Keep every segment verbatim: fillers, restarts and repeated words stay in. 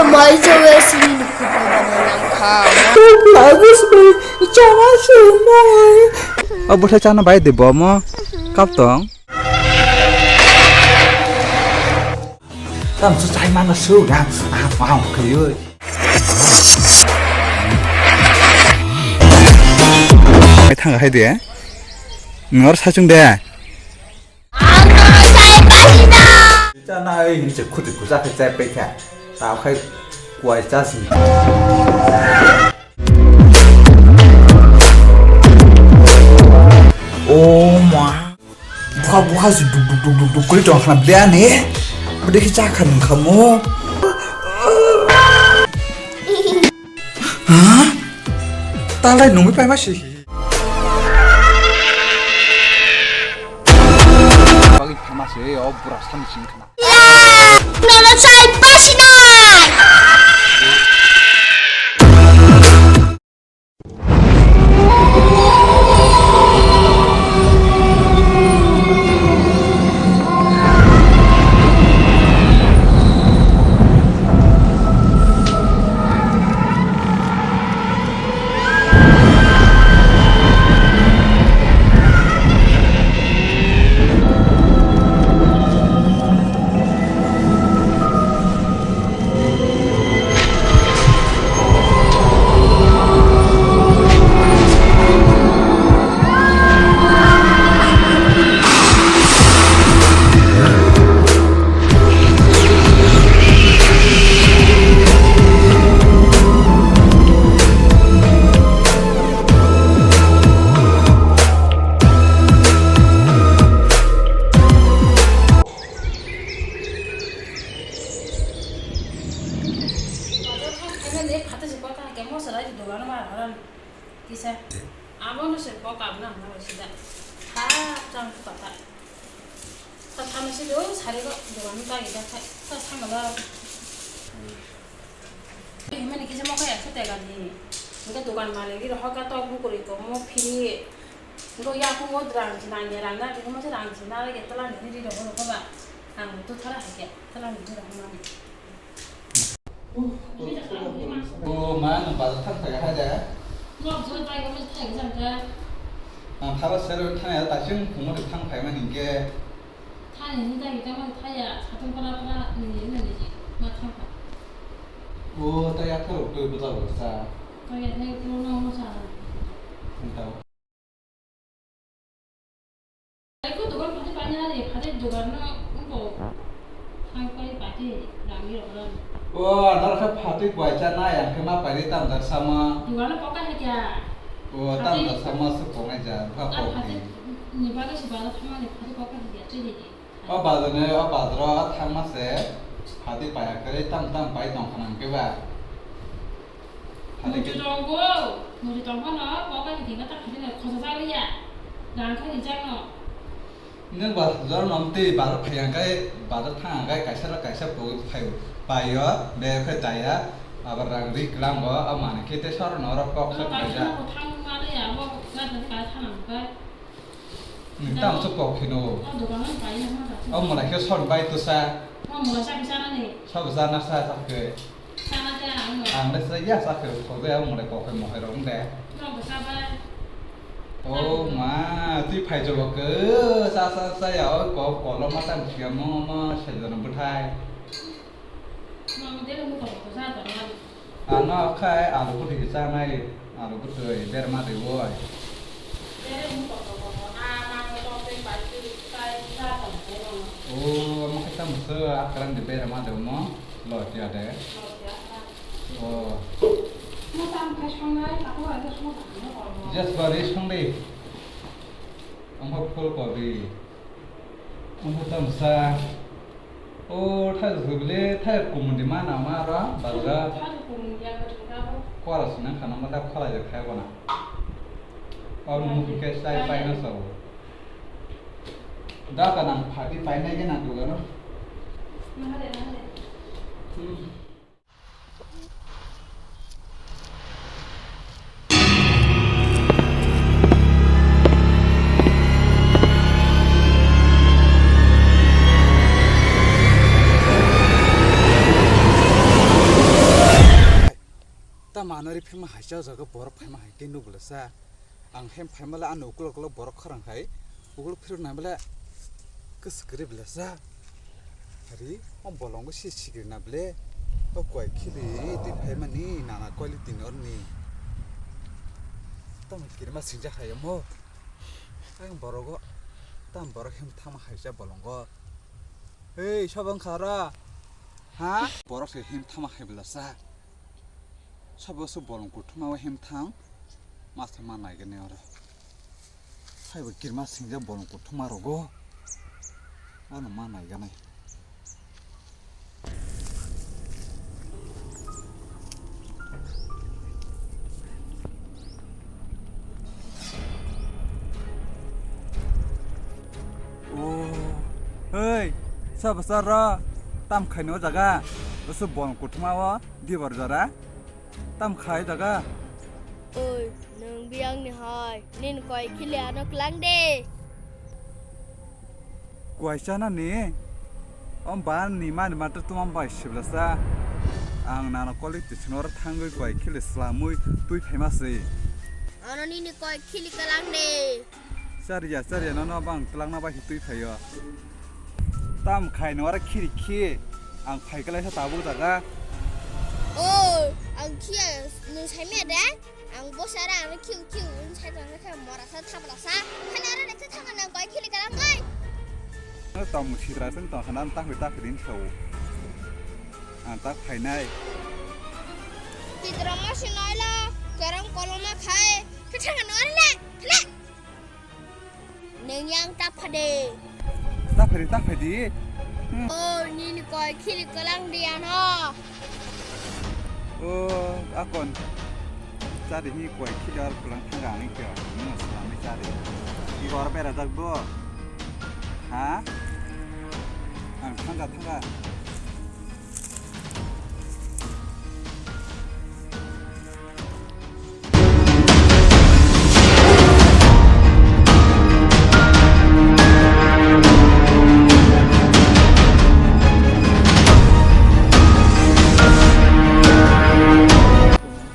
Mai jowe sini nukhu bai nang kha. Lagus bai chana sumai. O bwthai chana bai de bomo kaptong. Tam su chai mana su ga. Ah, wow, kuyoi. Ai thang hai de. Nor sa chung de. Chana ai ni se khuti khusa khai chai pai kha. Ta khai kwai cha sini. Oh ma. Bukha bukha se duk duk duk duk duk kuri tong khna bia ni. Bede khe cha kha nung kha mo. Ha? Talai nungwi pai ma si. Bagwi phama se o bura sani sing khna. Nono chai pasinai. Kisa. Abono se kok abna hwnwi sida. Ha, chang kata. Ta thani sidi o sari go dogan ta ida khai. Ta thangala. Himani kisa mo kaya sute gani. Engke dogan malik ri hoka to bukuri ko mo phiri. Engko yakungo drang jinanya rang na, tini mo se rang jina lagi telan ni ri rogo rogo ba. Ang tu thara hakya, telan ni ri rogo mani. O ma, nwng bazar thang phai ha de? Ang thara sero thang ya, ta chwng phungo de thang phai mani hingke. Thani ni dagi tamo thaya, satung para para ni ni ni ma thang kha. O ta ya tharo twi bwta bwsa. Ta ya thai twi no mo sa. Ntao. Ai ko dogan phate paina de, phate dogan no ko thang pai pati rang ni rang. O adar kha phate bai cha na yang khe ma pai tam dar sama. Dogan no poka he kya? O tam dar sama se pongai ja, pha pok ni. Ni baga si bala thang ni phate poka he kya, chini ni. O bazar ni, o bazar o thang ma se phate pai ya khe tam tam pai tong khana hingke ba. Phate ke. Muti tongo, muti tong phano, poka ni tinga ta khajina khosa jaliya. Rang kha rijak no. Nwng bazar no tei bazar phai ang kai, bazar thang ang kai, kaisa ra kaisa pogwi phai, pai o, be khe jaya, abar rang ri klang o, a mani khe tei sor no ro kok khe khaijak. Thang ma le ya, bo ga thang ka thang ang kai. Nwng tamo se kok kheno. O dogan no pai ya ma ta. O mura khe sor bai to sa. O mura sa khe sana ni. Sabo jana sa ta khe. Sana te ang no. Ang le sa ya sa khe, kok ya mura kok khe mohai rong de. Rong sa bai. O ma, twi phai jabo khe, sa, sa, sa ya, o ko, kolom ma tang siya mo, mo, sa jana bwthai. Ma, mo dele mo ko, ko sa to ma. Ano khai alu bwthai chanai, alu bwthai berma de oi. Dele mo ko, ko, ko, a, ma, mo to pe pa ti sai sa to ko. O, mo khai tam se akran de berma de mo, lo ti ade. Lo ti ade. O. Mo tam khai songnai, ta ko ade song ta mo ko. Just bari song de. Omo phul kobi. Omo tamsa. O thai zubile thai kumudi mana ma ro bazar. Thai kumudi ya ka thung ka bo. Kwara sina khana ma da khala ya khai bona. Or mu ke sai pai na sa. Da ka nang phati pai na ke na tu ga no. Na de na de. Hmm. Manori phima hai cha jaga borok phaima hai ke nubla sa. Ang hem phaima le ano ukulok ukulok borok khorang hai. Ukulok phirok nai bale kwswk kwrwi bla sa. Hari o bolongo si sikri na ble. O koi khili twi phaimani nana koili tin orni. Tamo kirma singjak hai omo. Ang borogo tam borok hem thama hai cha bolongo. Hei, sobo wngkha oro? Ha? Borok se him thama hai bwlasa. Sobo se bolong kuthuma o him thang. Ma se ma nai gani oro. Hai bo kirma singjak bolong kuthuma rogo. Ano ma nai gani. Oh, hei, sa bwsar ro, tam khaino jaga, bwswk bolong kuthuma o, dibor jora, tam khai jaga. Oi, nwng biyang ni hai, nin koi khili ano klang de. Kuaisa na ni? Om ba ni mani matter tumam bai siblasa. Ang nano kolik tisino ro thangwi koi khili slamwi twi phaima se. Ano nini koi khili kalang de. Chariya, chariya, nono bang twlangna bai twi phaio. Tam khai no aro khiri khi. Ang phai kalai sa tabuk jaga. Oh, ang khiya, nwng saimya de? Ang bosa ra, ang khiu khiu, nwng sai tong khe mora sa thabla sa. Khana ra de thang nang koi khili kalang kai. No tam sitra sen tong khana tak tak din sau. Ang tak phainai. Sitra ma sinai la, kerang koloma khai. Thang no le, le. Neng yang tak phade. Tak phadi, tak phadi. Hmm. Oh, nini koi khili kalang dia no. Oh, akon. Chari hi koi khili ar kalang thanga ani kyo. Nino salami chari. Igor bera jak do. Ha? Ang thanga thanga.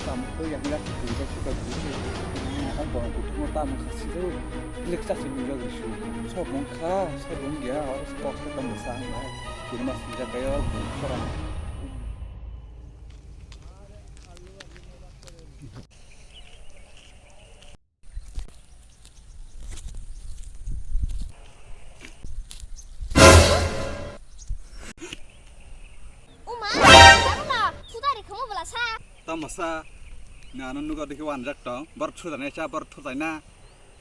Tamo khe yang yak twi bai suka guri. Ang borok kuthukma tamo kha siro. Lek cha se nujak risu. Sobung kha, sobung ya, oro kok se tamo sa ang bai. Kirma sijak kaya bung khorang. Uma, ano na, thudari khamu bwla sa. Tamo sa, na ano nuga dikhe wanjak tong, bor thudai na cha, bor thudai na,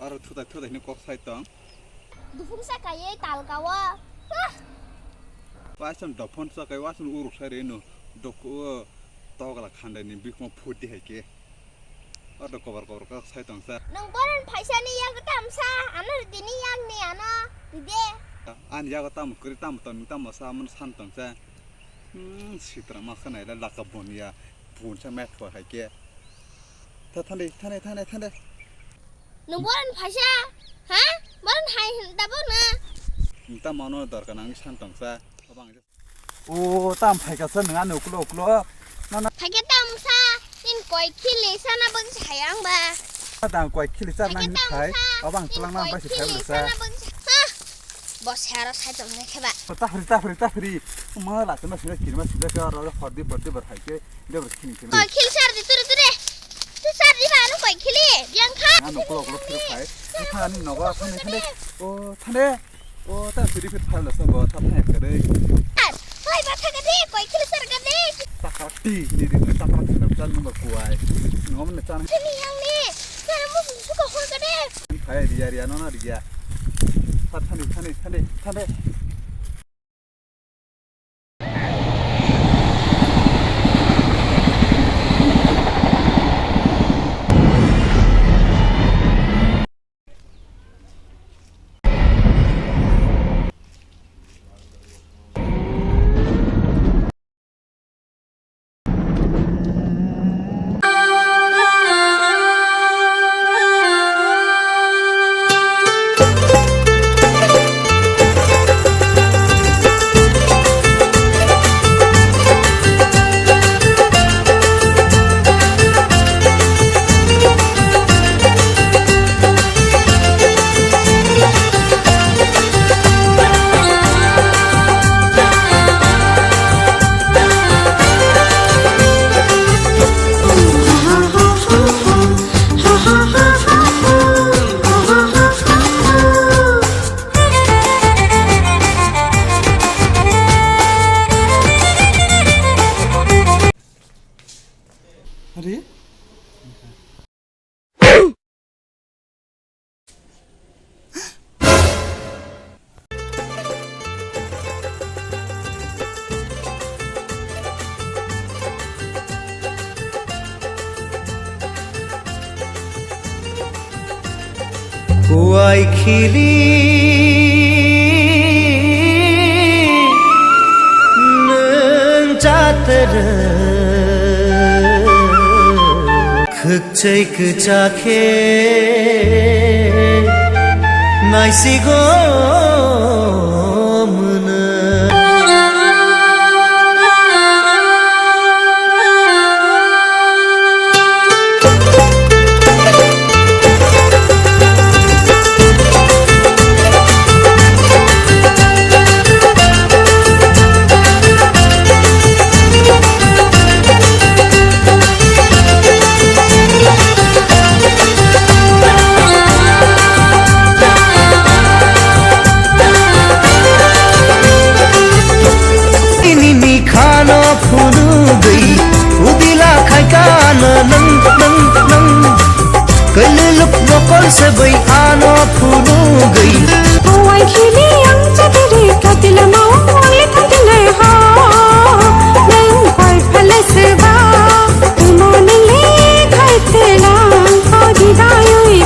aro thudai thudai ni kok sai tong. Dufung sa kaiye talka wa. Huh. Waisam dophon sa kai, waisam uruk sai re no, dok, o, togla khandai ni bikma phut di hai ke. Oro kobar kobar kok sai tong sa. Nwng boron phaisa ni yago tamsa, ano ridi ni yak ni ano, ride. Ani yago tamo kwrwi tamo tong tamo sa, amon san tong sa. Hmm, sitra ma khana ila laka bon ya, bon sa met ho hai ke. Tha thande, thande, thande, thande. Nwng boron phaisa, ha? Boron hai hin da bono. Nwng tamo ano dorkar nang san tong sa. Abang O, tam phaikha sa nwng ani uklo uklo. No, no. Phaikhe tam sa, in koi khili sana bang sa hai ang ba. Tang koi khili char nang Phaikhe tam khai. Sa, Abang in tlang nang koi bai se khili khai sa. Sana bang sa. Ha. Bo sero sai tong ne kheba. Tahri, tahri, tahri. Ma la tma sina kirma sida ka ro hordi pordi bar hai ke. De bar khini khini. Koi khili sar di ture ture. Tu sar di ba no koi khili. Biang kha. Ano uklo uklo khili khai. Thani nogo thani thani. O, thani. O, ta siri fit phai la sa bo, ta phai kare. Oi, ba thaga de, koi khili sar ga de. Ta ka ti, ni di ta pra ta chan number kuai. Ngom ne chan. Chini yang ni. Chara mo su ka hol ga de. Phai riya riya no na riya. Ta thani thani thani thani. Hari? Kuai khili nwng chatrwng. Khwkchai kwcha khe naisigo mwnwi. Ini ni khano phunugwi udila khai kano nang, nang, nang. Keluluk mokol sebai ano phunugwi. Hawai khili ang chadiri katila mau ang le thangtinai ha. Nang koi phale seba, imo nang le khai telang kodi dayui.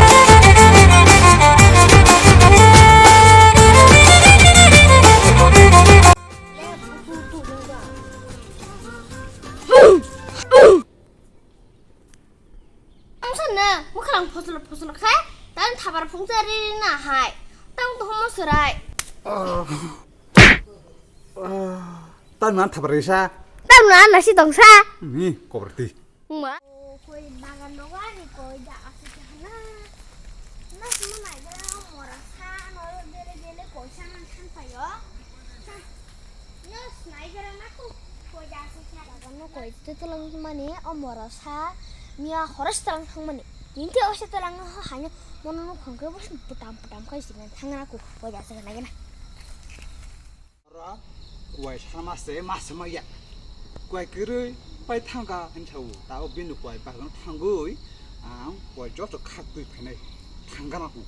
Ang sana, mukha lang phosolo phosolo khe, tang thabar phungsa ri ri na hai, tang to homo serai. Ah, ah, tang na thabar risa. Tang na nasi tongsa. Ni kobrti. Ma. Koi bagan rogo ani koi da asuk hana. Mas mo nai da mora sa no dele dele koi sa man than payo. Nws nai jora na ku koi da se kya. Bagan no koi te telang mani o mora sa miya horos telang thang mani. Tinti o se telang ho hanya mono no khong ke bus putam putam kai sing thang na ku koi da se na gena. Ora kuai sana mas se mas ma ya. Kuai kiri pai thang ka hin thau ta o binu kuai bagan thang gui. Ang kuai joto khak tui phenai thang gana ku.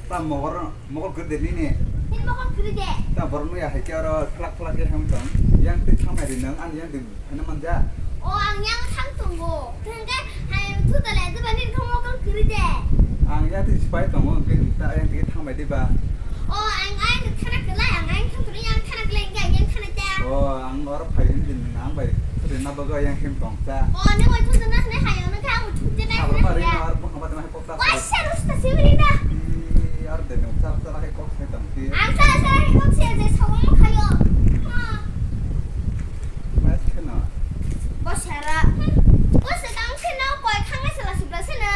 Ta mogor, mogor kiri de nini. Nini mogor kiri de. Ta borok nui ahai ke oro khlak khlak ke ham tong. Yang tik thamai ri nang, an yang tik Hino manja. O, ang yang thang tongo. Hingke hai thu tole de bani kho mokol kiri de. Ang ya ti sipai tongo, hingke ta yang ti thang bai di ba. O, ang ai ni thana kelai, ang ai thang tuli yang thana kelai, hingke ang yang thana ja. O, ang oro phai hini din ang bai. Suri na bago yang him tong cha. O, ni wai thu na ne hai ang na ka ang thu de na. Abro ma ri na ar bung ma de ma kok ta. Wai sa rus ta si ri na. Ar de no cha cha hai kok se tong ti. Ang cha cha hai kok se je sa mo khayo. Ha. Mas kheno. Bo sara. Bo se tang kheno koi khang se la sibla se na.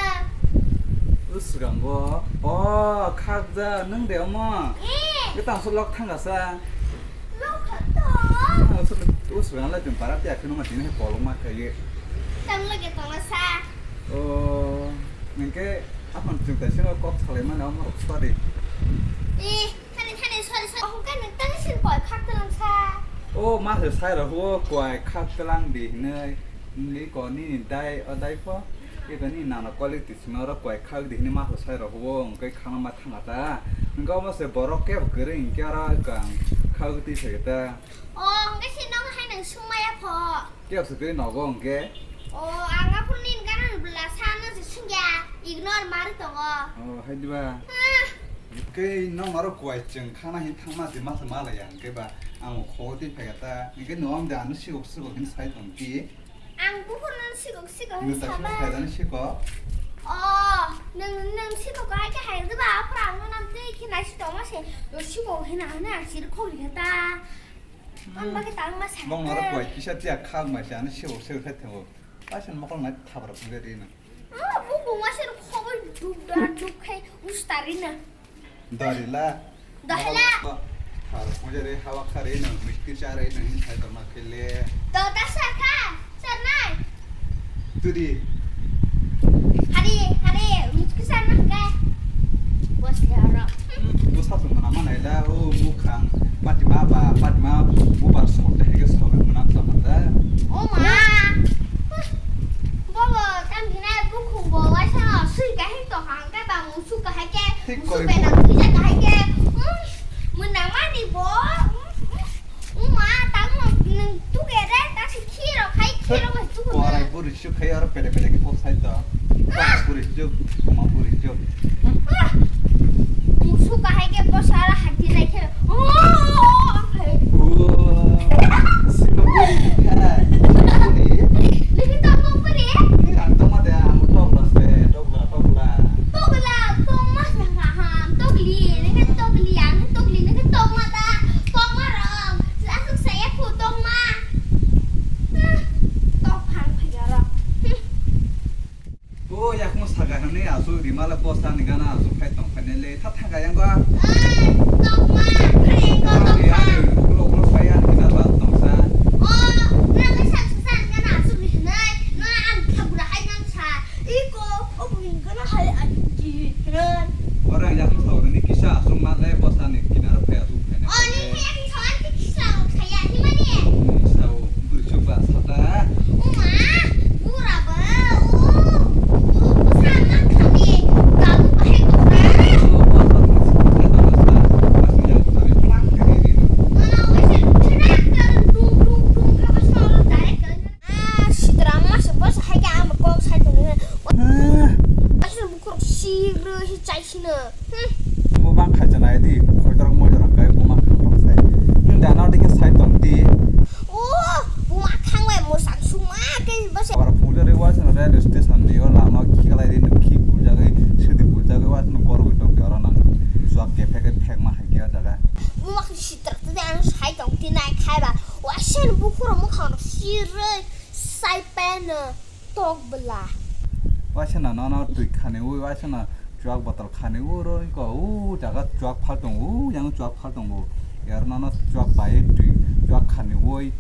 Usgango. O, khakja nung de omo. Eh. Ge tang so lok thang sa. Lok kha to. Tang so usgan la jum para tia kheno ma tin he kolok ma khaye. Tang lage tong sa. O, nengke apan jum ta sino kok salai mana omo sorry. Eh. Thani, thani, sorry, sorry. Ahum khe nwng tang sin koi khak tlang sa. O, ma se sai rok o koi khak tlang di hinui. Ni ko ni dai, o dai pho. Iko ni nana kolik ti sino ro koi khak di hinui ma se sai rok o, hwnkhe khana ma thanga ta. Hwnkhe omo se borok kebo kwrwi hinkhe oro kang khak ti sai ta. O, hwnkhe se nong hai nang sung maya pho. Kebo se kwrwi nogo hwnkhe? O, ang aphuru nini gana bwla sa no se sungya, ignore mari tongo. O, hai diba? Ah. Hwnkhe nong aro kuai chwng khana hin thangma se masa malaya hwnkhe ba ang khogwi twi phaikha ta, hwnkhe nwng de ano sikok sikok hin sai tong ki? Ang buphuru no sikok sikok hin nwng ta saba. Sino sai jani sikok? O, nwng, nwng sikok hai khe hai diba, aphuru ang no nam twi khe nai si tongma se, o sikok hin ang no ang sir khogwi kha ta. Ang bagwi tangma sa. Bong aro kuai kisa tiya khak mai se ano sikok sikok khai thango. Paisa mokol nai thabra phunjari na. Ah, bung bung waisa rok khobor duk da duk khai ustari na. Dari la. Dahai la. Mokol thar phung Jere hawa khare no misti chare no hin khai tongma kele. To ta sa kha, sa nai. Tudi. Hari, hari, misti sa na kha. Bos ya ro. Hmm, bos sa tong mana mana ila, o mukhang, patima ba, patima, bubar sok te hege sok mana tong da. O ma. Bolo, tam hina bukhung bo, wa sa sui ka hin to hang ka ba mu. Suka hai ke, thik musu kori. Penang kisa ka hai ke. Hmm, muna mani bo. Hmm, hmm. Uma, tang mo, nung tu ke re, ta si khiro khai, khiro khai tu na. Korai buri suk khai aro pede pede ke pok sai to. Ah! Korai buri suk, kuma buri suk. Ah! Musu ka hai ke po sara hati nai ke. Oh! Sino buri khai. Buri. Nini to mo buri. Ang to ma de, ang to ma se, to Tokla, tokma saka ham, tokli, neke tokli, ang tokli, neke tokma ta, tokma rong, asuk saya ku tokma. Ah, tok phan phaya rok. Hmm. O, yakmo saka hwnwi asuk rimala posa ni gana asuk khai tong phai le, tha tha ga yang ba. Ah, tokma, phai ko tokma. Ulo, ulo phai ya, kina ba tong sa. O, nang sa sa gana asuk ni hwnwi, na ang thabura hai nang sa. Iko, obo hingkhe na hai aji hwnwi. Oro ang yakung sao nini kisa aswk ma le bwsani kinaro phai aswk phaina. O, nini phai yakung sao ani kisa sao thaya himani. Sao bwrwi chuk ba sata. O ma, bura ba, o, o, bwsa ma khami, kabu bahai bwsa. O, bwsa ma khami, kabu bahai bwsa. Bwsa ma khami, kabu bahai bwsa. O, waisa, chana, kabu, dung, dung, dung, kabu soro, direct, kabu. Ah, sitra ma se bwsa hai khe ang kok sai tongwi. Ah. Aswk bukur sibro hi chai sino. Hmm. Mo bang kha janai di, khoidorok moidorok kai buma kok sai. Nwng da no dikhe sai tong di. Oh, buma khang bai mo sang suma ke bwsa. Ora phungjari wa sana railway station ni o lama khiklai di, khi buljagwi, sidi buljagwi wa sana gorwi tong di ora nang. Juak kephek phek ma hai khe o jaga. Buma khe sitra twi ang sai tong di nai khai ba. Wa sen bukur mo khang siroi. Sai peno tok bwla. Waisa no nono twi khani ui, waisa no chuak botol khani ui, ro iko u jaga chuak phal tongo, u yang chuak phal tongo. Yar nono chuak bai twi chuak khani ui.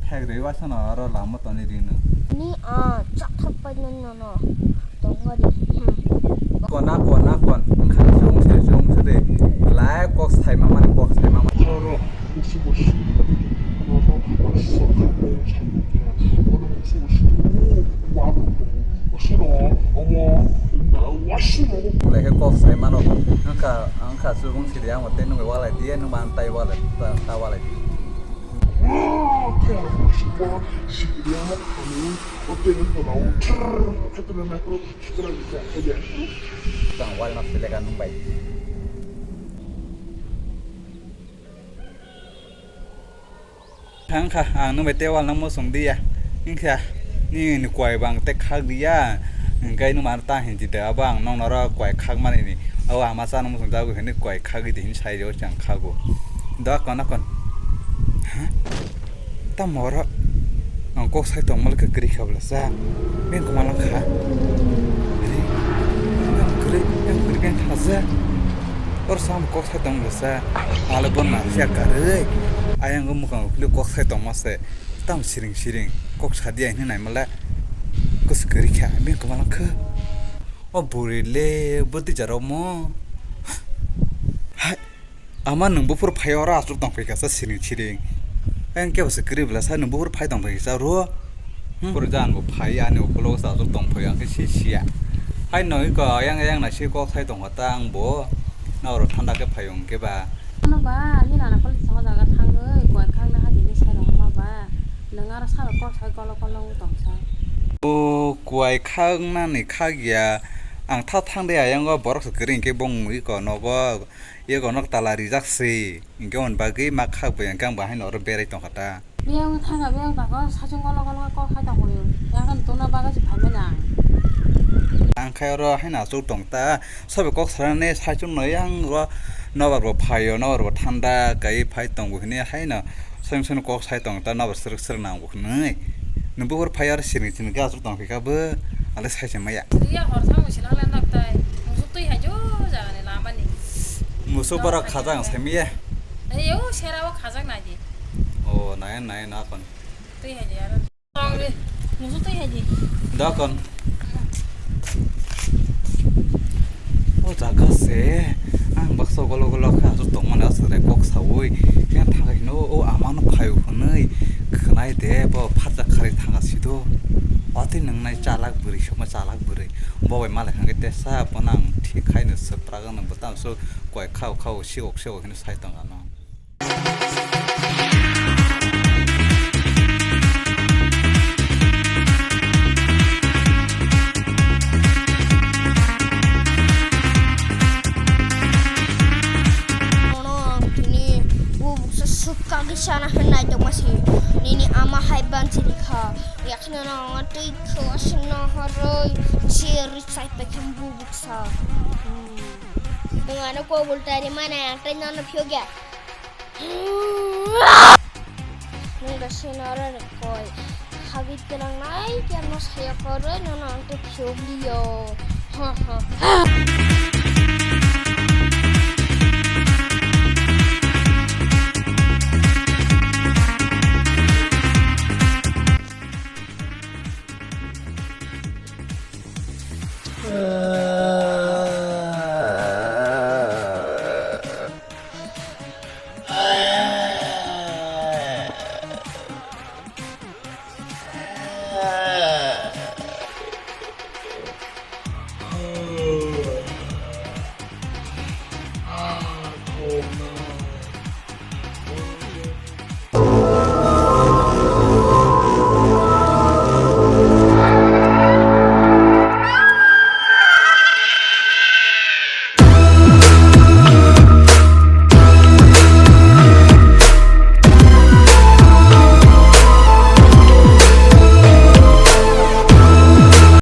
Thek rwi waisa no aro lama toni ri no. Ni a chak thok pai no nono. Tongma di. Hmm. Kona, kona, kon. Wngkha chwng se, chwng se de. Lai kok sai mama ni, kok sai mama. Belai khe kok sai mano. Wngkha, wngkha chwng se de, ang tei nungwi walai di, nung ba ang tai walai, ta, ta walai di. Tang wal nok sile ka nung bai. Thang kha, ang nung bai tei wal nang mo song di ya. Hingkha, ni, ni kwai bang tei khak di ya. Hingkai nung ma ta hin di da, abo ang nong noro kwai khak mani ni. Abo ama cha nung mo song jago hini kwai khak di hin sai jo chang khago. Da kon, da kon. Ha? Tamo oro ang kok sai tongma le kwrwi kha bwlasa. Beng kwma lang kha. Ari, beng kwrwi, beng kwrwi beng kha ja. Oro sam kok sai tong bwlasa. Ale bon na siya karwi. Ayang go mukang kuli kok sai tongma se. Tam siring siring. Kok sadi ai hinwi naima le. Kos kwrwi kha. Beng kwma lang kha. O buri le bwtwi jaro mo. Hai. Ama nwng buphuru phai oro aswk tong phai kha sa siring siring. Ayang kebo se kwrwi bwla sa nwng buphuru phai tong phai kha sa ro. Hmm. Buphuru jang bo phai ani ukulok sa aswk tong phai ang khe si siya. Hai no iko ayang ayang na si kok sai tong kha ta ang bo. Na oro thanda khe phai ong khe ba. Ano ba ni nana kol sa jaga thangwi koi khang na hadi ni sai rong ma ba. Nwng aro sa kok sai kolo kolo tong sa. O kwai khang nani khagya. Ang tha thang de ayang o borok se kwrwi hwnkhe bong iko nogo. Eko nok tala rijak se, hinkhe hwn bagwi ma khak bai hinkhe ang bo haino oro berai tongkha ta. Biyang thangkha, biyang tako, saichung golo golo kok hai tongkha. Yang kan tuna bagwi se phaimani ang. Ang khai oro haino achuk tongta, sobo kok sanani saichung no yang ro nobar bo phaio, nobar bo thanda kai phai tongo hinwi haino. Soyung soyung kok sai tong ta nobar srwk srwk nang bo hwnwi. Nwng buphuru phai aro sini sini khe aswk tong phi kha bo, ale sai se maya. Iya hor thang sila le nak tai. Musuk twi hai jo jagani lama ni. Musuk borok khaja ang sai maya. Ei, o sera o khajak nai di. O, nai, nai, na kon. Twi hai di aro. Tong di. Musu twi hai di. Da kon. O jaga se, ang baksa golo golo kha, aswk tongmani aswk rai kok saui, khe thang hino, o ama no khayu hwnwi, khwnai de, bo phatsa kharwi thanga sido. Watwi nwngnai chalak bwrwi, sokma chalak bwrwi. Bo bai malai hwnkhe tesa, bono ang thik khaino swprak, ano bwtang so koi khao khao, siwok siwok hino sai tong ano. Bono ang tini bubuksa swkagwi sana hwn naitokma si. Nini ama hai banchiri kha. Yakhwno no ang twi khwaswk no horwi si rwchai paikha bubuksa. Hmm. Nwng ano kobul tari mane ang tei nono phiyokya. Nwng da sino oro rwkoi. Hagwi twnang nai khe ano saya koroi nono ang tei phiyokliyo. Ha, ha, ha.